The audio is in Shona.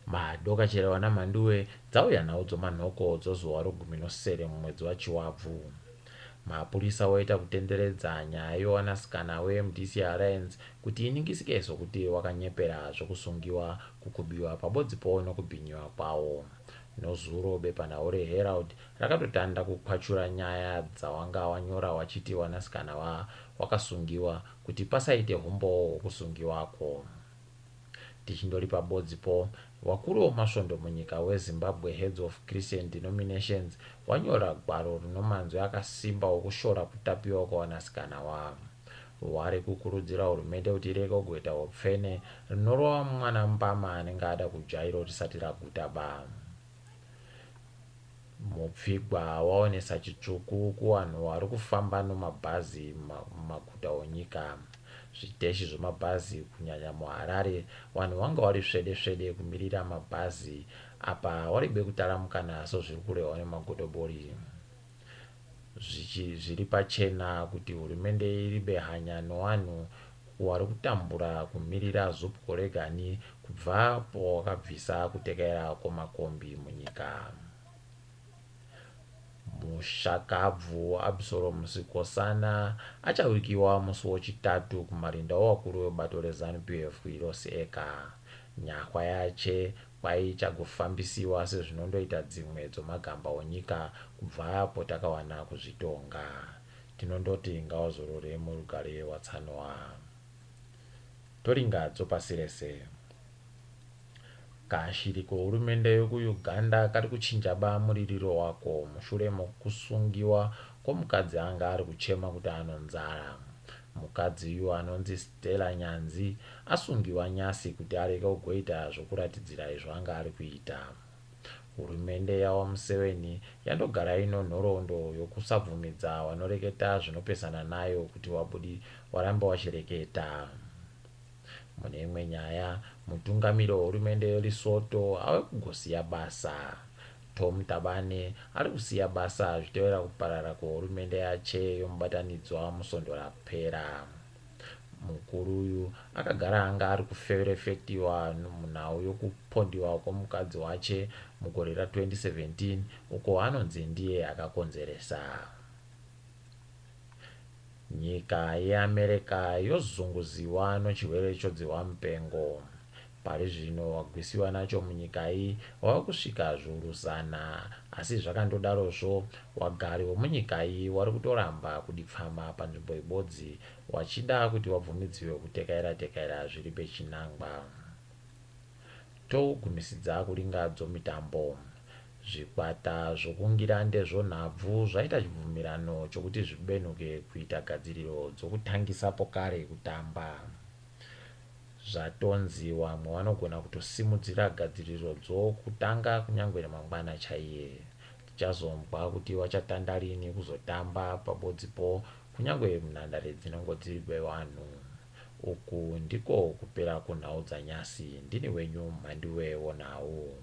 Madoka chero vana Mhanduwe dzauya nhau dzomanhoko dzozuva rogumi nosere mumwedzi waChiwabvu. Mapurisa oita kutenderedza nyaya yowanasikana weMDC Alliance kuti iningisike sokuti wakanyepera zvokusungiwa, kukubiwa pabodzipo nokubhinyiwa kwawo. Nozuro bepanhau reHerald rakatotanda kukwachura nyaya dzawanga wanyora wachiti wanasikana wa wakasungiwa kuti pasaite humbowo hwokusungiwakwo. Tichindori pabodzipo, wakuru womasvondo munyika weZimbabwe Heads of Christian Denominations wanyora gwaro rinomanzwi akasimba okushora kutapiwa kwawanasikana wa. Wari kukurudzira hurumende kuti irege kugoita hopfene rinorova mwana mbama anenge ada kudya iro risati raguta ba. Mupfigwa waonesa chitsvuku kuwanhu wari kufamba nomabhazi mumaguta onyika. Zviteshi zvemabhazi kunyanya muHarare wanhu wanga wari svede svede kumirira mabhazi apa waribe kutaramukana sozviri kurehwa nemagodobori. Zviri pachena kuti hurumende iribe hanya nowanhu wari kutambura kumirira zupco regani kubva pawakabvisa kutekaira kwomakombi munyika. Mushakabvu Absalom Sikosana achawikiwa musi woChitatu kumarinda owakuru webato reZanu PF kuHeroes Acre. Nyahwa yache kwai ichagofambisiwa sezvinondoita dzimwe dzomagamba onyika kubva apo takawana kuzvitonga. Tinondoti ngawazorore murugare watsanoa. Toringa dzopasi rese. Kashiri kohurumende yokuUganda kari kuchinja ba muririro wako mushure mokusungiwa kwomukadzi anga ari kuchema kuti anonzara. Mukadzi uyu anonzi Stella Nyanzi asungiwa nyasi kuti arege kugoita zvokuratidzira izvo anga ari kuita. Hurumende yaWaMuseveni yandogara ino nhoroondo yokusabvumidza wanoreketa zvinopesana nayo kuti wabudi warambe wachireketa. Mune imwe nyaya, mutungamiri wehurumende yeLesotho ave kugosiya basa. Tom Thabane ari kusiya basa zvichitevera kuparara kwehurumende yache yomubatanidzwa musvondo rapera. Mukuru uyu akagara anga ari kuferefetiwa munhau yokupondiwa kwomukadzi wache mugore ra 2017 uko anonzi ndiye akakonzeresa. Nyika yeAmerica yozunguziwa nochirwere chodzihwamupengo. Pari zvino wagwisiwa nacho munyika iyi wava kusvika zviuru zana asi zvakandodarozvo wagari womunyika iyi wari kutoramba kudipfama panzvimbo ibodzi wachida kuti wabvumidziwe kutekaira tekaira zviri pechinangwa. Togumisidza kuringa dzomitambo. Zvikwata zvokuNgirande zvonhabvu zvaita chibvumirano chokuti zvibenhuke kuita gadziriro dzokutangisa pokare kutamba. Zvatonzi wamwe wanogona kutosimudzira gadziriro dzo kutanga kunyangwe mangwana chaiye. Tichazombwa kuti wachatanda rini kuzotamba pabodzipo kunyangwe munhandare dzinongo dziri bewanhu. Uku ndiko kupera kunhau dzanyasi. Ndini wenyu Mhanduwe wonhau.